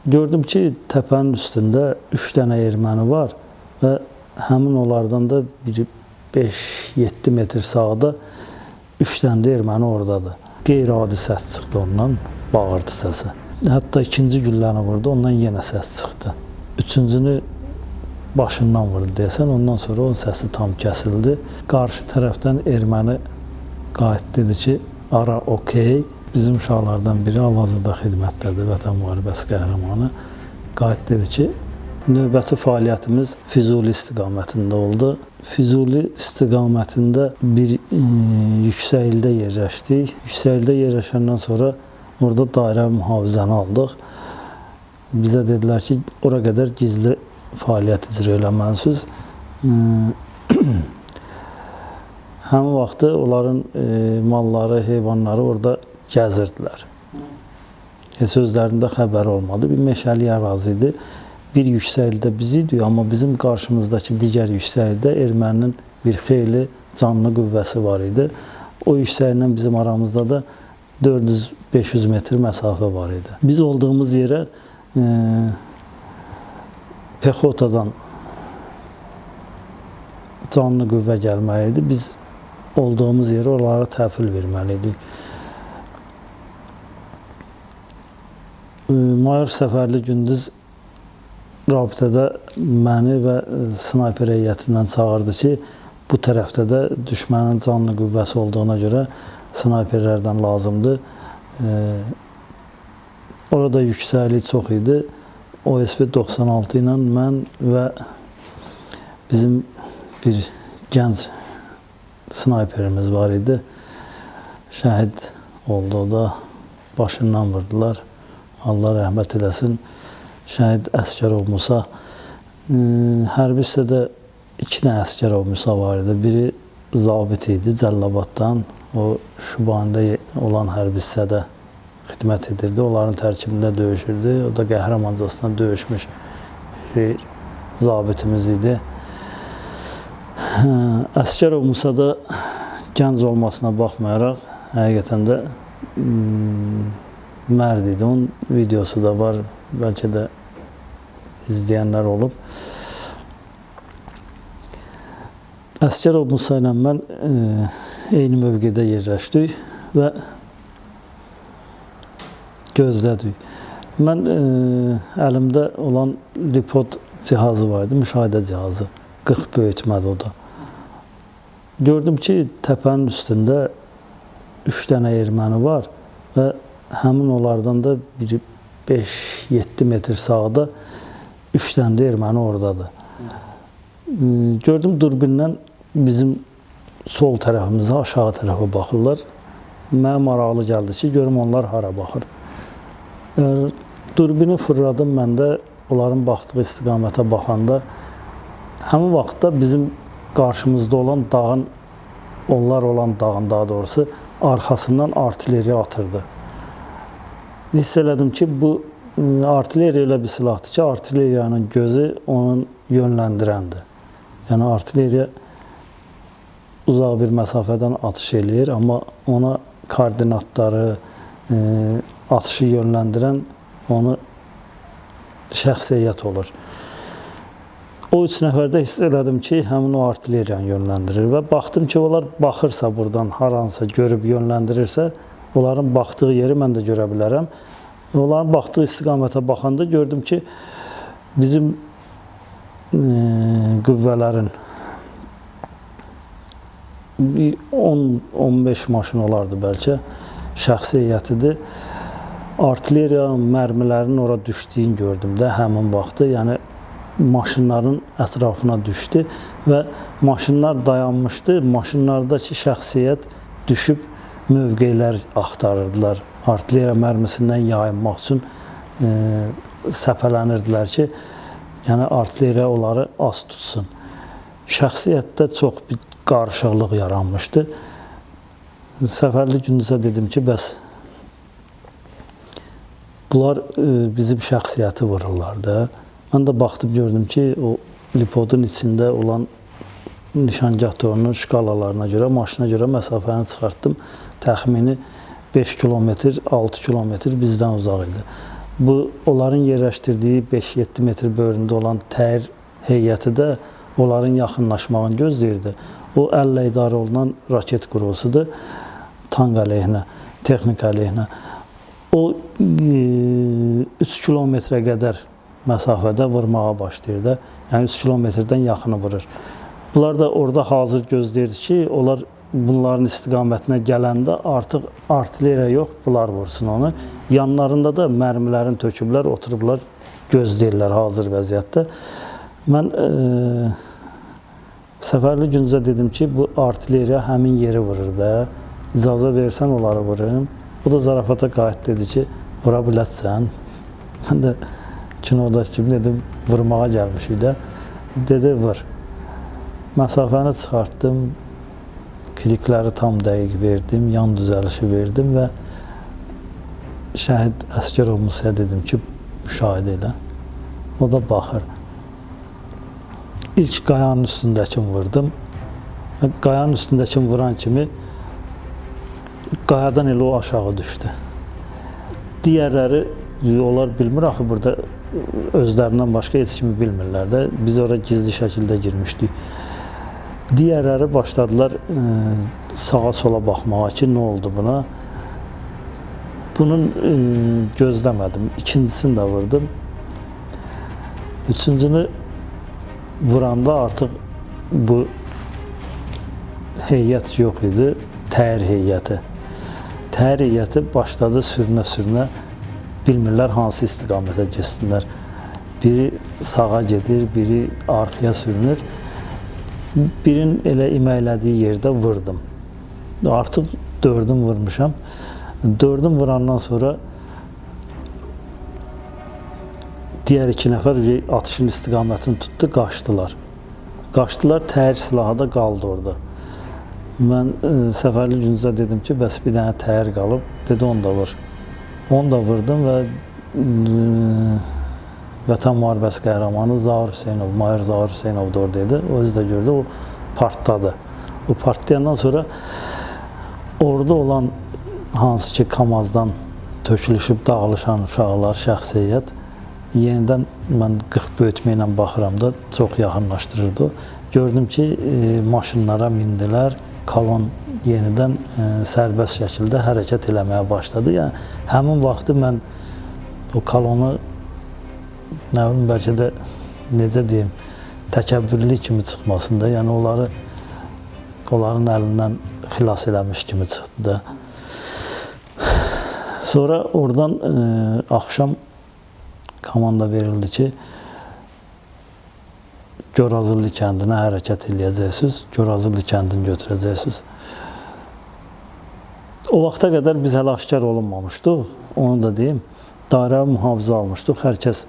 Gördüm ki, təpənin üstündə 3 dənə erməni var və həmin onlardan da biri 5-7 metr sağda 3 dənə də erməni oradadır. Qeyri-adi səs çıxdı ondan, bağırtı səsi. Hətta ikinci gülləni vurdu, ondan yenə səs çıxdı. Üçüncünü başından vurdu deyəsən, ondan sonra onun səsi tam kəsildi. Qarşı tərəfdən erməni qayıtdı, dedi ki, ara okey. Bizim uşaqlardan biri hal-hazırda xidmətdədir, Vətən müharibəsi qəhrəmanı. Qayıtdı, dedi ki, növbəti fəaliyyətimiz Füzuli istiqamətində oldu. Füzuli istiqamətində bir yüksəklikdə yerləşdik. Yüksəklikdə yerləşəndən sonra orada dairə mühafizəni aldıq. Bizə dedilər ki, ora qədər gizli fəaliyyət icra eləməlisiniz. Həmin vaxtı onların malları, heyvanları orada gəzirdilər. Heç özlərində xəbəri olmadı. Bir meşəli ərazi idi. Bir yüksəklikdə biz idik, amma bizim qarşımızdakı digər yüksəklikdə erməninin bir xeyli canlı qüvvəsi var idi. O yüksəkliklə bizim aramızda da 400-500 metr məsafə var idi. Biz olduğumuz yerə pexotadan canlı qüvvə gəlməli idi. Biz olduğumuz yerə onlara təhvil verməli idik. Mayor Səfərli Gündüz rabitədə məni və snayper heyətindən çağırdı ki, bu tərəfdə də düşmənin canlı qüvvəsi olduğuna görə snayperlərdən lazımdır. Orada yüksəklik çox idi. OSV 96 ilə mən və bizim bir gənc snayperimiz var idi. Şəhid oldu o da, başından vurdular. Allah rəhmət eləsin. Şəhid Əsgərov Musa. Hərbi hissədə 2 dənə Əsgərov Musa var idi. Biri zabit idi Cəllabaddan. O Şubanidə olan hərbi hissədə xidmət edirdi. Onların tərkibində döyüşürdü. O da qəhrəmancasına döyüşmüş bir zabitimiz idi. Əsgərov Musa da gənc olmasına baxmayaraq həqiqətən də mərd idi. Onun videosu da var. Bəlkə də izləyənlər olub. Əsgərov Musa ilə mən eyni mövqedə yerləşdik və gözlədik. Mən əlimdə olan lipod cihazı var idi, müşahidə cihazı. 40 böyütmədi o da. Gördüm ki, təpənin üstündə 3 dənə erməni var və həmin onlardan da biri 5-7 metr sağda 3 dənə də erməni oradadır. Gördüm durbindən bizim sol tərəfimizə, aşağı tərəfə baxırlar. Mənə maraqlı gəldi ki, görüm onlar hara baxır. Durbini fırladım mən də onların baxdığı istiqamətə baxanda. Həmin vaxtda bizim qarşımızda olan dağın, onlar olan dağın daha doğrusu, arxasından artilleriya atırdı. Hiss elədim ki, bu artilleriya elə bir silahdır ki, artilleriyanın gözü onun yönləndirəndir. Yəni artilleriya uzaq bir məsafədən atış eləyir, amma ona koordinatları, atışı yönləndirən onu şəxs heyət olur. O üç nəfərdə hiss elədim ki, həmin o artilleriyanı yönləndirir və baxdım ki, onlar baxırsa buradan haransa görüb yönləndirirsə, onların baxdığı yeri mən də görə bilərəm. Onların baxdığı istiqamətə baxanda gördüm ki, bizim qüvvələrin 10-15 maşın olardı bəlkə, şəxsi heyətidir. Artilleriyanın mərmilərinin ora düşdüyünü gördüm də həmin vaxtı, yəni maşınların ətrafına düşdü və maşınlar dayanmışdı. Maşınlardakı şəxsiyyət düşüb mövqelər axtarırdılar. Artilleriya mərmisindən yayınmaq üçün səpələnirdilər ki, yəni artilleriya onları az tutsun. Şəxsiyyətdə çox bir qarışıqlıq yaranmışdı. Səfərli Gündüzə dedim ki, bəs bunlar bizim şəxsiyyəti vururlar da. Mən də baxdım, gördüm ki, o lipodun içində olan nişangah torunun şkalalarına görə, maşına görə məsafəni çıxartdım. Təxmini 5 kilometr, 6 kilometr bizdən uzaq idi. Bu, onların yerləşdirdiyi 5-7 metr böyründə olan təyir heyəti də onların yaxınlaşmağını gözləyirdi. O, əllə idarə olunan raket qurğusudur, tank əleyhinə, texnika əleyhinə. O, 3 kilometrə qədər məsafədə vurmağa başlayır da. Yəni, 3 kilometrdən yaxını vurur. Bunlar da orada hazır gözləyirdi ki, onlar bunların istiqamətinə gələndə artıq artilleriya yox, bunlar vursun onu. Yanlarında da mərmilərini töküblər, oturublar, gözləyirlər hazır vəziyyətdə. Mən Səfərli Gündüzə dedim ki, bu artilleriya həmin yeri vurur da, icazə versən onları vurun. O da zarafata qayıt dedi ki, vura bilərsən. Mən də kinodakı kimi dedim, vurmağa gəlmişik də. Dedi, vur. Məsafəni çıxartdım. Klikləri tam dəqiq verdim, yan düzəlişi verdim və şəhid Əsgərov Musaya dedim ki, müşahidə elə. O da baxır. İlk qayanın üstündəkini vurdum. Qayanın üstündəkini vuran kimi qayadan elə o aşağı düşdü. Digərləri, onlar bilmir axı burada özlərindən başqa heç kimi bilmirlər də. Biz ora gizli şəkildə girmişdik. Digərləri başladılar sağa sola baxmağa ki, nə oldu buna? Bunun gözləmədim. İkincisini də vurdum. Üçüncünü vuranda artıq bu heyət yox idi, təyir heyəti. Təyir heyəti başladı sürünə-sürünə, bilmirlər hansı istiqamətə getsinlər. Biri sağa gedir, biri arxaya sürünür. Birin elə iməklədiyi yerdə vurdum. Artıq dördün vurmuşam. Dördün vurandan sonra digər iki nəfər atışın istiqamətini tutdu, qaçdılar. Qaçdılar, təyir silahı da qaldı orada. Mən Səfərli Gündüzə dedim ki, bəs bir dənə təyir qalıb. Dedi, onu da vur. Onu da vurdum və Vətən Müharibəsi qəhrəmanı Zaur Hüseynov, Mayor Zaur Hüseynov da oradaydı. O özü də gördü, o partladı. O partlayandan sonra orada olan hansı ki Kamazdan tökülüşüb dağılışan uşaqlar, şəxsiyyət yenidən mən 40 böyütmə ilə baxıram da, çox yaxınlaşdırırdı. Gördüm ki, maşınlara mindilər, kolon yenidən sərbəst şəkildə hərəkət eləməyə başladı. Yəni, həmin vaxtı mən o kolonu, nə bilim, bəlkə də, necə deyim, təkəbbürlü kimi çıxmasın da, yəni onları, onların əlindən xilas eləmiş kimi çıxdı da. Sonra oradan axşam komanda verildi ki, Gorazıllı kəndinə hərəkət eləyəcəksiniz, Gorazıllı kəndini götürəcəksiniz. O vaxta qədər biz hələ aşkar olunmamışdıq, onu da deyim. Dairə mühafizə almışdıq, hər kəs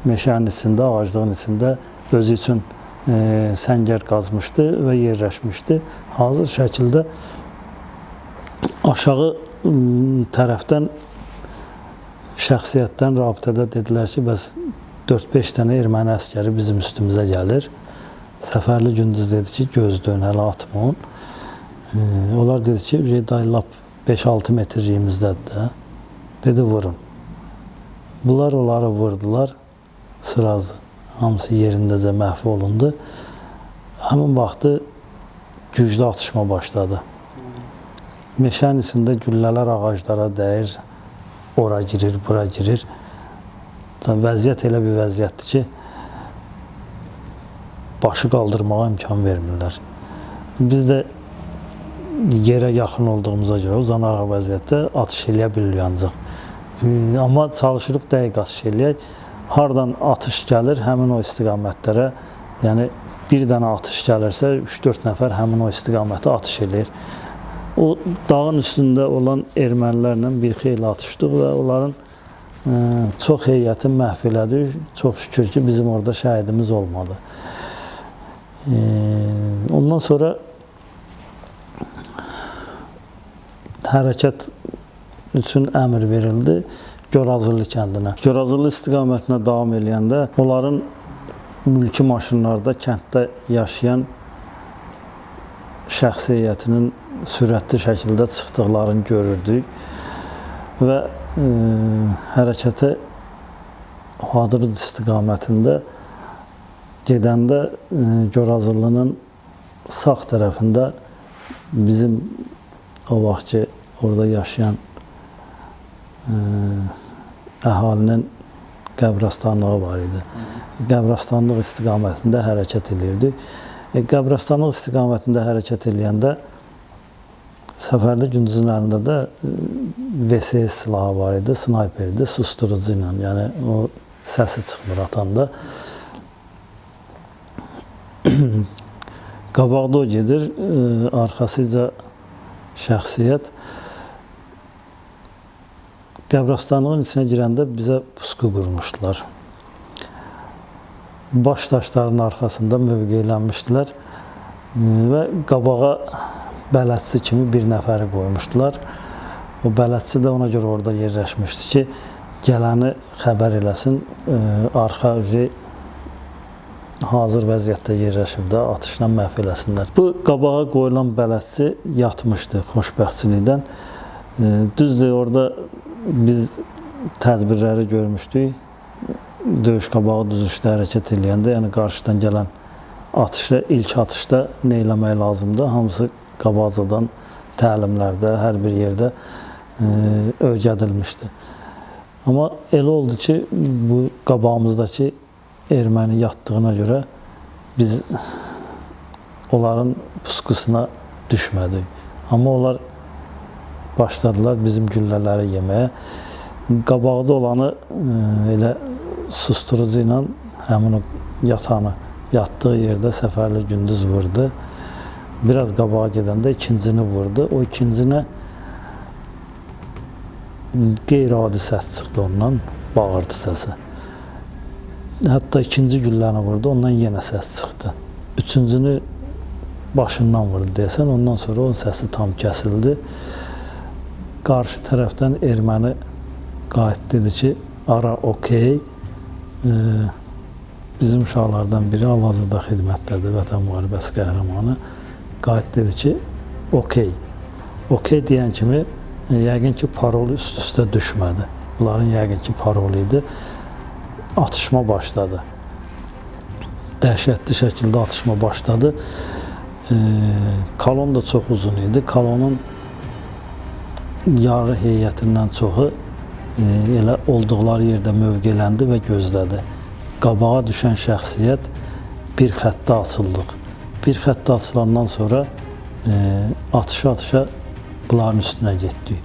meşənin içində, ağaclığın içində özü üçün səngər qazmışdı və yerləşmişdi. Hazır şəkildə aşağı tərəfdən şəxsiyyətdən rabitədə dedilər ki, bəs 4-5 dənə erməni əskəri bizim üstümüzə gəlir. Səfərli Gündüz dedi ki, gözləyin, hələ atmayın. Onlar dedi ki, dayı lap 5-6 metrliyimizdədir də. Dedi, vurun. Bunlar onları vurdular. Sırazı. Hamısı yerindəcə məhv olundu. Həmin vaxtı güclü atışma başladı. Meşənin içində güllələr ağaclara dəyir, ora girir, bura girir. Vəziyyət elə bir vəziyyətdir ki, başı qaldırmağa imkan vermirlər. Biz də yerə yaxın olduğumuza görə uzanaraq vəziyyətdə atış eləyə bilirik ancaq. Amma çalışırıq dəqiq atış eləyək. Hardan atış gəlir, həmin o istiqamətlərə, yəni bir dənə atış gəlirsə, 3-4 nəfər həmin o istiqamətə atış eləyir. O dağın üstündə olan ermənilərlə bir xeyli atışdıq və onların çox heyəti məhv elədi. Çox şükür ki, bizim orada şəhidimiz olmadı. Ondan sonra hərəkət üçün əmr verildi Gorazıllı kəndinə. Gorazıllı istiqamətinə davam eləyəndə onların mülki maşınlarda kənddə yaşayan şəxsiyyətinin sürətli şəkildə çıxdıqlarını görürdük və hərəkətə Hadrut istiqamətində gedəndə Gorazırlının sağ tərəfində bizim o vaxt ki orada yaşayan əhalinin qəbristanlığı var idi. Qəbristanlıq istiqamətində hərəkət eləyirdik. Qəbristanlıq istiqamətində hərəkət eləyəndə Səfərli Gündüzün əlində də VSS silahı var idi, snayper idi, susturucu ilə, yəni o səsi çıxmır atanda. Qabaqda o gedir, arxasıca şəxsiyyət. Qəbristanlığın içinə girəndə bizə pusqu qurmuşdular. Baş daşların arxasında mövqeylənmişdilər və qabağa bələdçi kimi bir nəfəri qoymuşdular. O bələdçi də ona görə orada yerləşmişdi ki, gələni xəbər eləsin, arxa hazır vəziyyətdə yerləşib də atışla məhv eləsinlər. Bu qabağa qoyulan bələdçi yatmışdı xoşbəxtçilikdən. Düzdür, orada biz tədbirləri görmüşdük. Döyüş qabağı düzüşdə hərəkət eləyəndə, yəni qarşıdan gələn atışa, ilk atışda nə eləmək lazımdır? Hamısı qabaqcadan təlimlərdə, hər bir yerdə öyrədilmişdi. Amma elə oldu ki, bu qabağımızdakı erməni yatdığına görə biz onların pusqusuna düşmədik. Amma onlar başladılar bizim güllələri yeməyə. Qabaqda olanı elə susturucu ilə həmin o yatanı yatdığı yerdə Səfərli Gündüz vurdu. Biraz qabağa gedəndə ikincini vurdu. O ikincinə qeyri-adi səs çıxdı ondan, bağırdı səsi. Hətta ikinci gülləni vurdu, ondan yenə səs çıxdı. Üçüncünü başından vurdu deyəsən, ondan sonra onun səsi tam kəsildi. Qarşı tərəfdən erməni qayıt dedi ki, ara okey. Bizim uşaqlardan biri hal-hazırda xidmətdədir, Vətən müharibəsi qəhrəmanı. Qayıt dedi ki, okey. Okey deyən kimi yəqin ki, parolu üst-üstə düşmədi. Bunların yəqin ki, parolu idi. Atışma başladı. Dəhşətli şəkildə atışma başladı. Kolon da çox uzun idi. Kolonun yarı heyətindən çoxu elə olduqları yerdə mövqeləndi və gözlədi. Qabağa düşən şəxsiyyət bir xəttə açıldıq. Bir xəttə açılandan sonra atışa-atışa bunların üstünə getdik.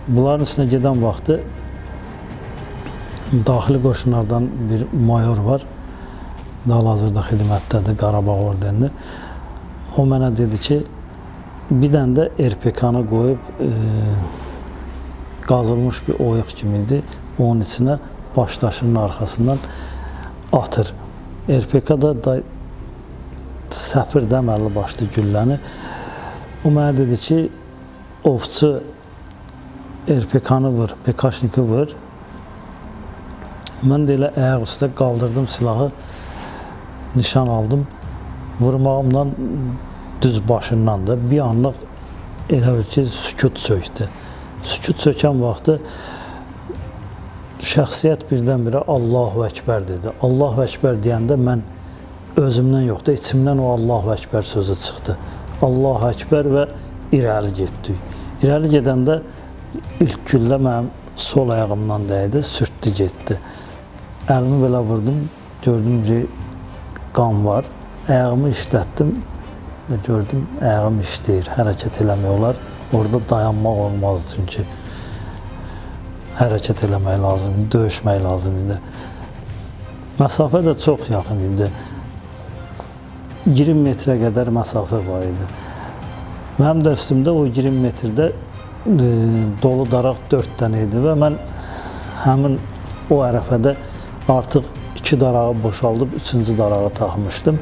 Bunların üstünə gedən vaxtı daxili qoşunlardan bir mayor var. Hal-hazırda xidmətdədir, Qarabağ ordenli. O mənə dedi ki, bir dənə də RPK-nı qoyub qazılmış bir oyuq kimi idi. Onun içinə baş daşının arxasından atır. RPK da səpir də əməlli başlı gülləni. O mənə dedi ki, ovçu RPK-nı vur, PKŞ-niki vur. Mən də elə ayaq üstə qaldırdım silahı, nişan aldım. Vurmağımla düz başından da bir anlıq elə bil ki, sükut çökdü. Sükut çökən vaxtı şəxsiyyət birdən-birə Allahu Əkbər dedi. Allahu Əkbər deyəndə mən özümdən yox da içimdən o Allahu Əkbər sözü çıxdı. Allahu Əkbər və irəli getdik. İrəli gedəndə ilk güllə mənim sol ayağımdan dəydi, sürtdü getdi. Əlimi belə vurdum, gördüm ki, qan var. Ayağımı işlətdim, gördüm ayağım işləyir, hərəkət eləmək olar. Orada dayanmaq olmaz çünki hərəkət eləmək lazım idi, döyüşmək lazım idi. Məsafə də çox yaxın idi. 20 metrə qədər məsafə var idi. Mənim də üstümdə o 20 metrdə dolu daraq 4 dənə idi və mən həmin o ərəfədə artıq 2 darağı boşaldıb 3-cü darağı taxmışdım.